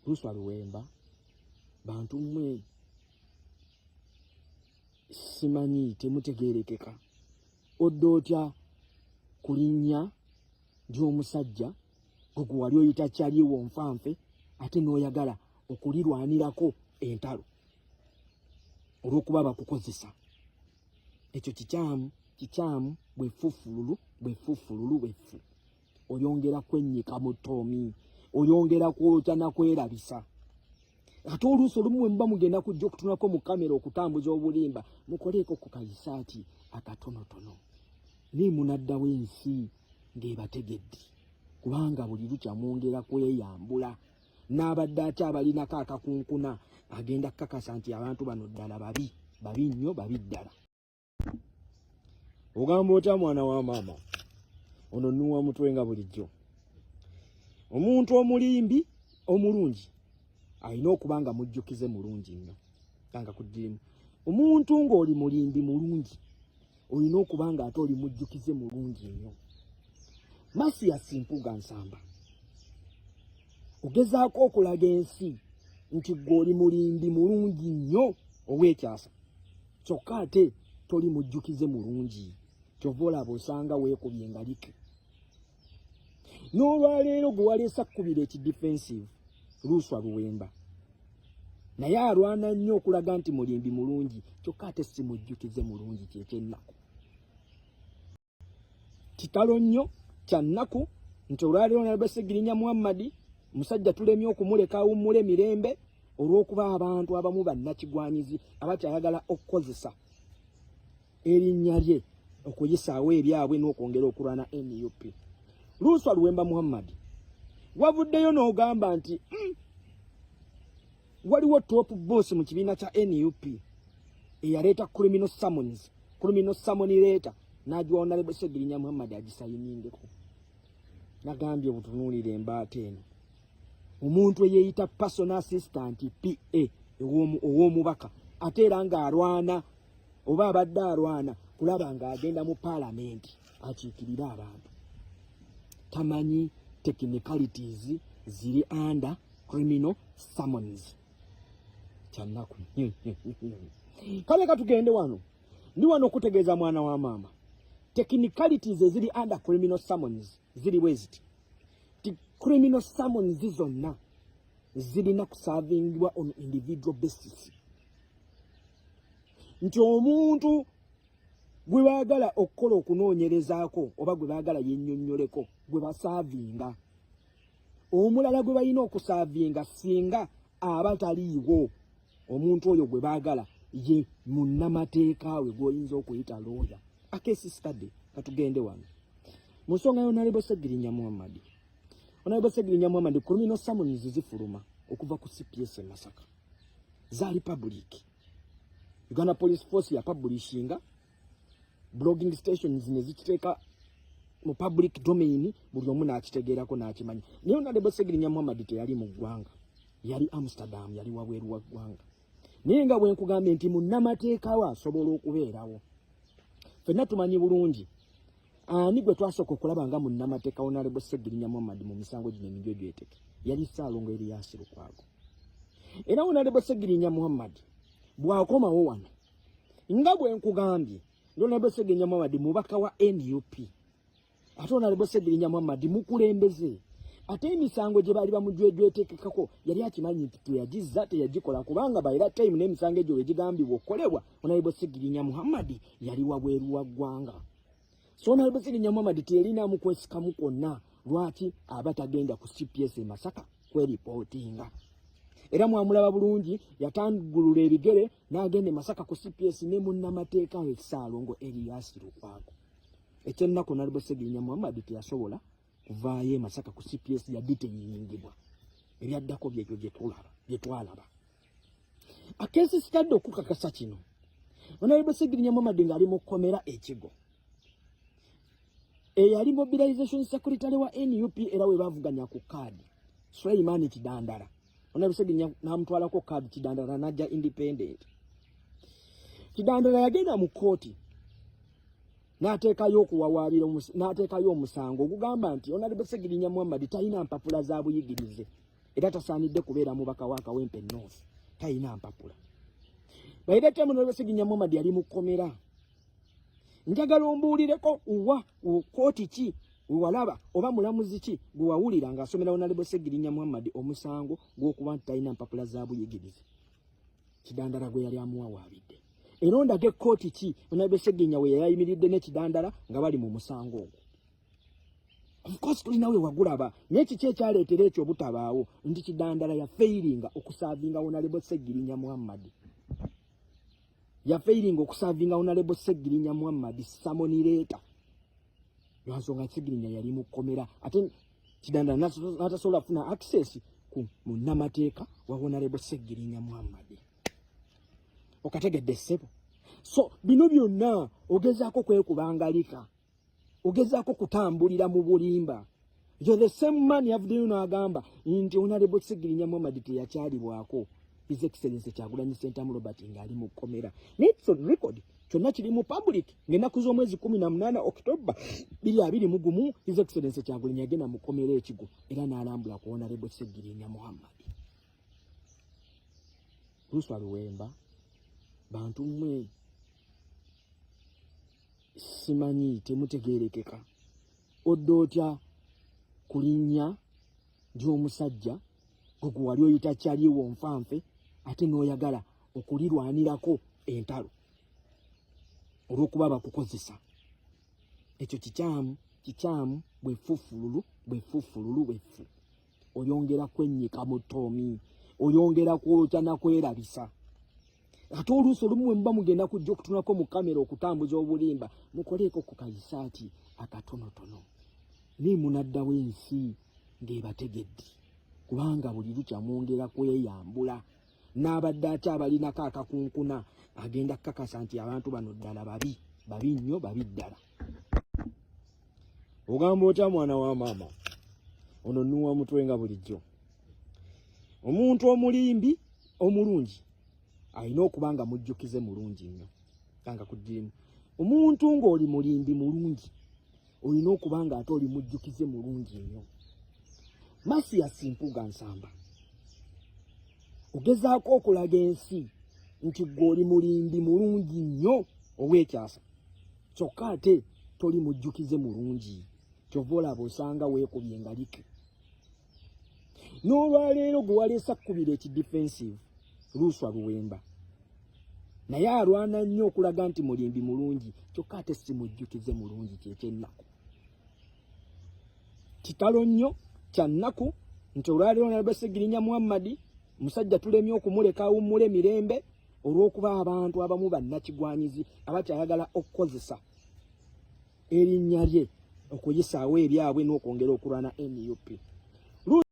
Luswa Luwemba, bantu mmwe simanyi temutegeerekeka. Odda otya ku linnya ly'omusajja gwe gwe wali oyita kyaliwo nfanfe, ate n'oyagala okulirwanirako entalo olw'okuba bakukozesa? Ekyo kikyamu, kikyamu. Bwefufululu, bwefufululu, bwefu. Oyongera kwennyika mu ttoomi, oyongera kwokya nakwerabisa. Ate oluusi olumu bwe muba mugenda kujja okutunako mu kamera okutambuza obulimba, mukoleeko ku kayisaati akatonotono, naye munaddawo ensi ng'ebategedde, kubanga buli lukya mwongera kweyambula. N'abadde akyabalinako akakunkuna agenda kukakasa nti abantu bano ddala babi, babi nnyo, babi ddala. Ogamba otya mwana wa maama? Ono nuwa mutwe nga bulijjo. Omuntu omulimbi omulungi alina okuba nga mujjukize mulungi nnyo. Kanga kuddirimu. Omuntu ng'oli mulimbi mulungi olina okuba nga ate oli mujjukize mulungi nnyo. Mathias Mpuuga Nsamba, ogezaako okulaga ensi nti ggwe oli mulimbi mulungi nnyo ow'ekyasa, kyokka ate toli mujjukize mulungi. Kyova olaba osanga weekubye engalike. N'olwaleero gwe waleesa kkubira ekidefensive Luswa Luwemba, naye alwana nnyo okulaga nti mulimbi mulungi, kyokka ate si mujjukize mulungi. Kyekyennaku, kitalo nnyo, kya nnaku nti olwaleero Honorable Ssegirinya Muhammad musajja tulemye okumuleka awummule mirembe olw'okuba abantu abamu bannakigwanyizi abakyayagala okukozesa erinnya lye okuyisaawo ebyabwe n'okwongera okulwana NUP. Luswa Luwemba Muhammad, wavuddeyo n'ogamba nti waliwo top boss mu kibiina kya NUP eyaleeta criminal summons, criminal summon letter, n'agiwa Honorable Ssegirinya Muhammad agisayiningeko. Nagambye obutunuulira embaata eno, omuntu eyeeyita personal assistant, PA ow'omubaka, ate era ng'alwana oba abadde alwana kulaba ng'agenda mu paalamenti akiikirire abantu, tamanyi technicalities ziri under criminal summons. Kyannaku. Kale katugende wano. Ndi wano okutegeeza mwana wa maama, technicalities eziri under criminal summons ziri bwe ziti: ti criminal summons zonna zirina kusavingibwa on individual basis, nti omuntu gwe baagala okukola okunoonyerezaako oba gwe baagala yennyonnyoleko gwe basaavinga. Omulala gwe balina okusaavinga singa aba taliiwo, omuntu oyo gwe baagala ye munnamateeka we gw'oyinza okuyita looya. A case study. Katugende wano mu nsonga ya Honorable Ssegirinya Muhammad. Honorable Ssegirinya Muhammad, criminal summons zifuluma okuva ku CPS e Masaka zaali public. Uganda Police Force ya publishinga, blogging stations ne zikiteeka mu public domain, buli omu n'akitegeerako n'akimanya. Naye Honorable Ssegirinya Muhammad teyali mu ggwanga, yali Amsterdam, yali wabweru wa ggwanga. Naye nga bwe nkugambye nti munnamateeka we asobola okubeerawo, ffenna tumanyi bulungi ani gwe twasooka okulaba nga munnamateeka Honorable Ssegirinya Muhammad mu misango gino emijwejweteke, yali Ssaalongo Erias Lukwago. Era Honorable Ssegirinya Muhammad bw'akomawo wano, nga bwe nkugambye, Honorable Ssegirinya Muhammad mubaka wa NUP, ate Honorable Ssegirinya Muhammad mukulembeze, ate emisango gye baali bamujwejwetekekako yali akimanyi nti teyagizza, teyagikola, kubanga by that time n'emisango egyo wegigambibwa okukolebwa, Honorable Ssegirinya Muhammad yali wabweru wa ggwanga. So Honorable Ssegirinya Muhammad teyalinamu kwesikamu kwonna lwaki aba tagenda ku CPS e Masaka kweripootinga. Era mwamulaba bulungi, yatangulula ebigere n'agenda e Masaka ku CPS ne munnamateeka we Ssaalongo Erias Lukwago. Ekyennaku, Honorable Ssegirinya Muhammad teyasobola kuvaayo e Masaka ku CPS, yadde teyiyingibwa. Ebyaddako byebyo byetulaba, byetwalaba. A case study okukakasa kino, Honorable Ssegirinya Muhammad ng'ali mu kkomera ekigo, eyali mobilization secretary wa NUP era we bavuganya ku kaadi, Suleiman Kidandala, Honorable Ssegirinya n'amutwalako kaadi, Kidandala n'ajja independent. Kidandala yagenda mu kkooti n'ateekayo okuwawaabira, n'ateekayo omusango ogugamba nti Honorable Ssegirinya Muhammad talina mpapula za buyigirize. Era tasaanidde kubeera mubaka wa Kawempe North, talina mpapula. By that time Honorable Ssegirinya Muhammad yali mu kkomera. Njagala ombuulireko wa kooti ki wewalaba oba mulamuzi ki gwe wawulira ng'asomera Honorable Ssegirinya Muhammad omusango gw'okuba nti talina mpapula za buyigirize, Kidandala gwe yali amuwawaabidde. Era ondage kkooti ki Honorable Ssegirinya we yayimiridde ne Kidandala nga bali mu musango ogwo. Of course tulina we wagulaba, naye kiki ekyaleetera ekyo obutabaawo? Nti Kidandala yafailinga okuservinga Honorable Ssegirinya Muhammad, yafailinga okuservinga Honorable Ssegirinya Muhammad summons letter, lwansonga Ssegirinya yali mu kkomera, ate Kidandala n'atasobola kufuna access ku munnamateeka wa Honorable Ssegirinya Muhammad. Okategedde, ssebo? So bino byonna ogezaako kwekubangalika, ogezaako kutambulira mu bulimba. You're the same man yavuddeyo n'agamba nti Honorable Ssegirinya Muhammad teyakyalibwako His Excellency Kyagulanyi Ssentamu Robert ng'ali mu kkomera. Naye it's on record, kyonna kiri mu public, ng'ennaku z'omwezi 18 October 2021 His Excellency Kyagulanyi yagenda mu kkomera ekigo era n'alambula ku Honorable Ssegirinya Muhammad. Luswa Luwemba, bantu mmwe simanyi temutegeerekeka. Odda otya ku linnya ly'omusajja gwe gwe wali oyita kyaliwo nfanfe, ate n'oyagala okulirwanirako entalo olw'okuba bakukozesa? Ekyo kikyamu, kikyamu. Bwefufululu, bwefufululu, bwefu. Oyongera kwennyika mu ttoomi, oyongera kwokya nakwerabisa. Ate oluusi olumu bwe muba mugenda kujja okutunako mu kamera okutambuza obulimba, mukoleeko ku kayisaati akatonotono, naye munaddawo ensi ng'ebategedde, kubanga buli lukya mwongera kweyambula. N'abadde ate abalinako akakunkuna agenda kukakasa nti abantu bano ddala babi, babi nnyo, babi ddala. Ogamba otya, mwana wa maama? Ono nuwa mutwe nga bulijjo. Omuntu omulimbi omulungi alina okuba nga mujjukize mulungi nnyo. Kanga kuddirimu, omuntu ng'oli mulimbi mulungi olina okuba nga ate oli mujjukize mulungi nnyo. Mathias Mpuuga Nsamba, ogezaako okulaga ensi nti gwe oli mulimbi mulungi nnyo ow'ekyasa, kyokka ate toli mujjukize mulungi. Kyova olaba osanga weekubye engalike. N'olwaleero gwe waleesa kkubira ekidefensive, Luswa Luwemba, naye alwana nnyo okulaga nti mulimbi mulungi, kyokka ate si mujjukize mulungi. Kyekyennaku, kitalo nnyo, kyannaku nti olwaleero Honorable Ssegirinya Muhammadi musajja tulemye okumuleka awummule mirembe olw'okuba abantu abamu bannakigwanyizi abakyayagala okukozesa erinnya lye okuyisaawo ebyabwe n'okwongera okulwana NUP.